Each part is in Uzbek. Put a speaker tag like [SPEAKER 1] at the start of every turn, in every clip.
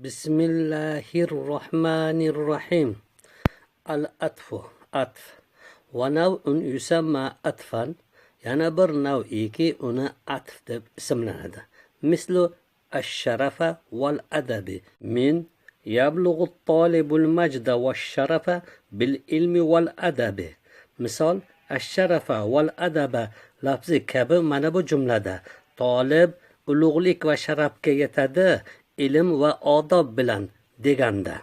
[SPEAKER 1] Bismillahir Rohmanir Rohim. Al-atfu, atf. Va nav'un yusamma atfan. Yana bir nav'iki uni atf deb ismlanadi. Mislu ash-sharafa val adabi min yablug'u at-talibul majda wash-sharafa bil ilmi wal adabi. Misol ash-sharafa wal adaba lafzi kabi mana bu jumlada tolib ulug'lik va sharafga yetadi ilm va odob bilan deganda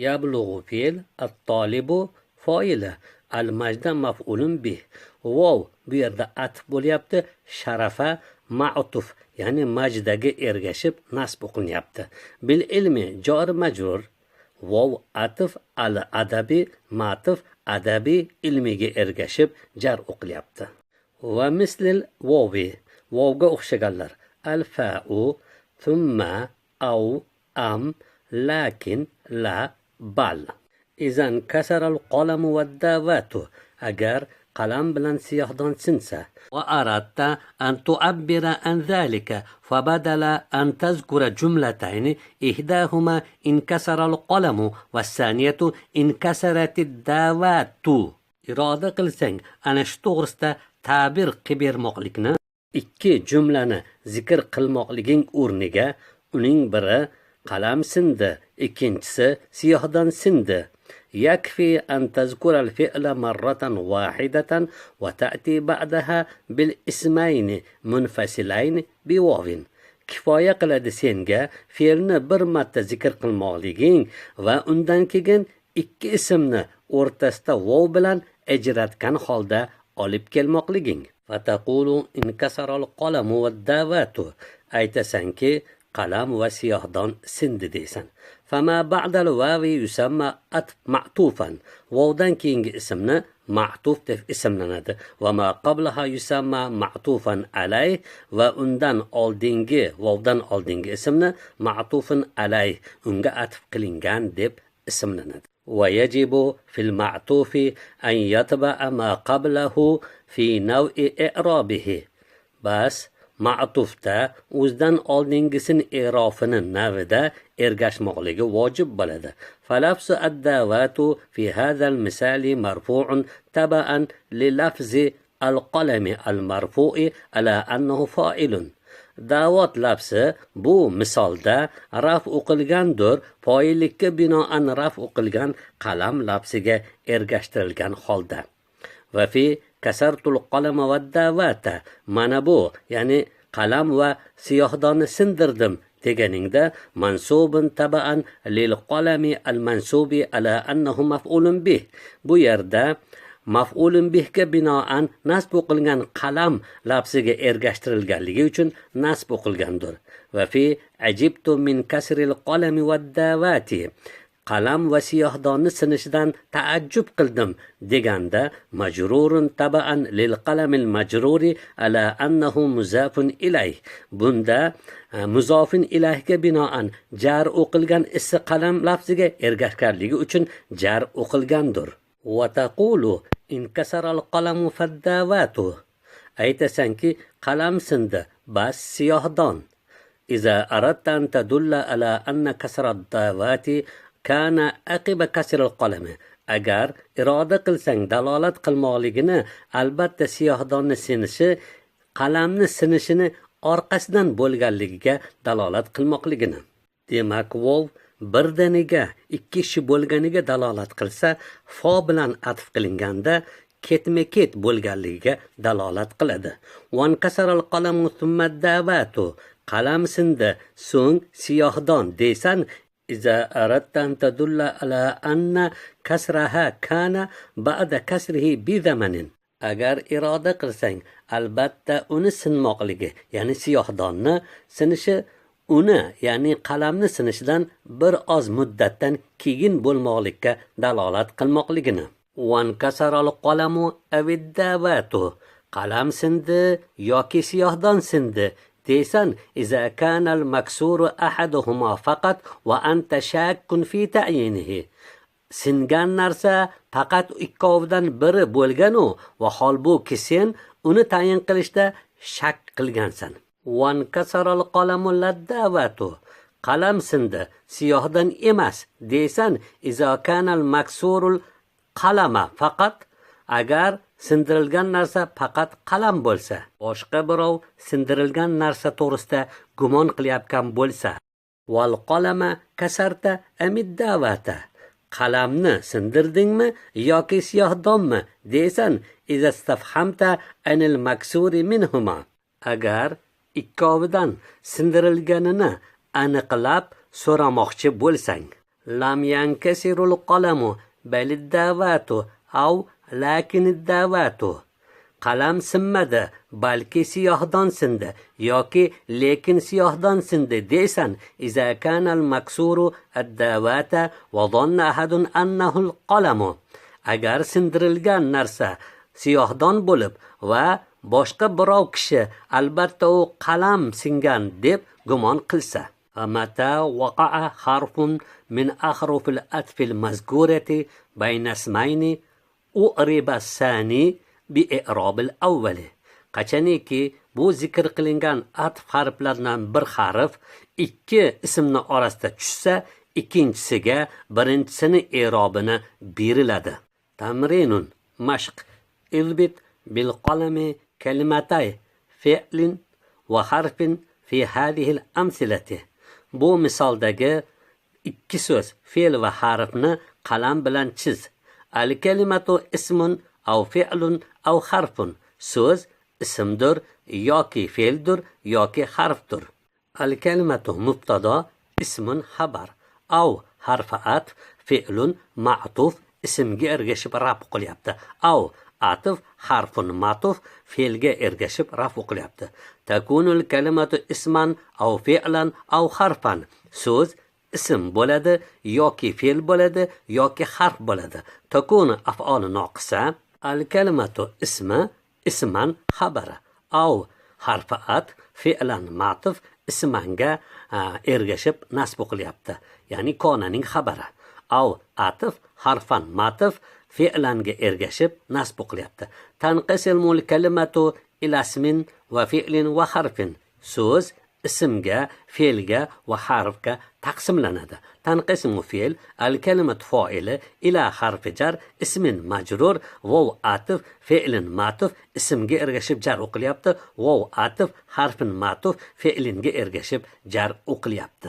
[SPEAKER 1] yablug'u fe'l, at-tolibu foili, al-majda maf'ulun bih. Vov bu yerda atf bo'lyapti, sharafa ma'tuf, ya'ni majdaga ergashib nasb o'qilyapti. Bil ilmi jor majrur, vov atf, al adabi ma'tuf, adabi ilmiga ergashib jar o'qilyapti. Va mislil vovi, vovga o'xshaganlar al fa'u, thumma, aw, am, lakin, la, bal. Izan kasaral qalamu vaddavatu, agar qalam bilan siyohdon sinsa, va aradta an tuabbira an zalika fabadala an tazkura jumlatayn ihdahuma inkasara al-qalamu was-saniyatu inkasaratid dawatu. Iroda qilsang ana shu to'g'risida ta'bir qilib bermoqlikni ikki jumlani zikr qilmoqliging o'rniga uning biri qalam sindi, ikkinchisi siyohdan sindi. يكفي أن تذكر الفعل مرة واحدة وتأتي بعدها بالاسمين منفصلين بواو. Kifoya qiladi senga fe'lni bir marta zikr qilmoqliging va undan keyin ikki ismni o'rtasida vov bilan ajratgan holda olib kelmoqliging. Fataqulu inkasaral qalamu vaddavatu. Aytasanki qalam va siyohdon sindi deysan. Fama ba'dal vavi yusamma atf ma'tufan. Vovdan keyingi ismni ma'tuf deb ismlanadi. Va ma qablaha yusamma ma'tufan alayh, va undan oldingi, vovdan oldingi ismni ma'tufun alayh, unga atf qilingan deb ismlanadi. ويجب في المعطوف أن يتبع ما قبله في نوع إعرابه. Bas ma'tufda o'zidan oldingisini i'rofini navida ergashmoqligi vojib bo'ladi. فلفظ الدوات في هذا المثال مرفوع تبعا للفظ القلم المرفوع على أنه فاعل. Davot lafzi bu misolda raf o'qilgandir, foillikka binoan raf o'qilgan qalam lafziga ergashtirilgan holda. Va fi kasartul qalama va davata, mana bu, ya'ni qalam va siyohdonni sindirdim deganingda mansubun tabaan lil qalami al mansubi ala annahu maf'ulun bih. Bu yerda maf'ulun bihga binoan nasb o'qilgan qalam lafziga ergashtirilganligi uchun nasb o'qilgandir. Va fi ajibtu min kasril qalami wad davati, qalam va siyohdonni sinishidan taajjub qildim deganda majrurun tabaan lil qalamil majruri ala annahu muzafun ilayh. Bunda muzofin ilayhga binoan jar o'qilgan issi qalam lafziga ergashganligi uchun jar o'qilgandir. Va taqulu inkasaral qalamu faddavatu. Aytasanki qalam sindi, bas siyohdon. Iza aradta an tadulla ala anna kasra davati kana aqiba kasril qalami. Agar iroda qilsang dalolat qilmoqligini albatta siyohdonni sinishi qalamni sinishini orqasidan bo'lganligiga dalolat qilmoqligini. Demak, vov birdaniga ikki kishi bo'lganiga dalolat qilsa, fo bilan atf qilinganda ketma-ket bo'lganligiga dalolat qiladi. Vankasaral qalamu thumma davatu. Qalam sindi, so'ng siyohdon deysan. إذا أردت أن تدل على أن كسرها كان بعد كسره بزمن. Agar iroda qilsang albatta uni sinmoqligi, ya'ni siyohdonni sinishi uni, ya'ni qalamni sinishidan bir oz muddatdan keyin bo'lmoqlikka dalolat qilmoqligini. Vankasaral qalamu aviddavatu. Qalam sindi yoki siyohdon sindi deysan. Iza kana al maksuru ahaduhuma faqat va anta shakkun fi ta'yinihi. Singan narsa faqat ikkovidan biri bo'lgan-u va holbuki sen uni tayin qilishda shak qilgansan. Vankasaral qalamu laddavatu. Qalam sindi, siyohdan emas deysan, izo kanal maksurul qalama faqat, agar sindirilgan narsa faqat qalam bo'lsa, boshqa birov sindirilgan narsa to'g'risida gumon qilayotgan bo'lsa, val qalama kasarta amiddavata, qalamni sindirdingmi yoki siyohdonmi deysan, iza istafhamta anil maksuri minhuma, agar ikkovidan sindirilganini aniqlab so'ramoqchi bo'lsang. Lam yankasirul qalamu baliddavatu aw lakinid-davatu, qalam sinmadi, balki siyohdan sindi yoki lekin siyohdan sindi deysan, iza kanal maksuru ad-davata va dhanna ahadun annahu al-qalamu, agar sindirilgan narsa siyohdon bo'lib va boshqa birov kishi albatta u qalam singan deb gumon qilsa. Mata waqa'a harfun min ahrufil atfil mazkurati bayna ismayni uriba sani bi i'robil avvali. Qachoniki bu zikr qilingan atf harflaridan bir harf ikki ismni orasida tushsa, ikkinchisiga birinchisini i'robini beriladi. Tamrinun, mashq. Izbit bil qalami kalimatay fi'lin va harfin fi hadhihi al amsilati. Bu misoldagi ikki so'z, fe'l va harfni qalam bilan chiz. Al kalimatu ismun aw fi'lun aw harfun. So'z ismdir yoki fe'ldir yoki harfdir. Al kalimatu mubtado, ismun xabar, aw harfi atf, fe'lun ma'tuf, ismga ergashib raf o'qilyapti. Aw atf harfun ma'tuf, fe'lga ergashib raf o'qilyapti. Takunul kalimatu isman aw fi'lan aw harfan. So'z ism bo'ladi yoki fe'l bo'ladi yoki harf bo'ladi. Takunu af'oli noqisa. Al kalimatu ismi isman xabari, aw harfi at fe'lan ma'tuf, ismanga ergashib nasb o'qilyapti, ya'ni konaning xabari. Aw atf harfan ma'tuf, fe'langa ergashib nasb o'qilyapti. Tanqasimul kalimatu ila ismin va fe'lin va harfin. So'z ismga, fe'lga va harfga taqsimlanadi. Tanqisimu fe'l al kalimatu foili ila harfi jar ismin majrur, vav atf fe'lin ma'tuf, ismga ergashib jar o'qilyapti. Vav atf harfin ma'tuf, fe'linga ergashib jar o'qilyapti.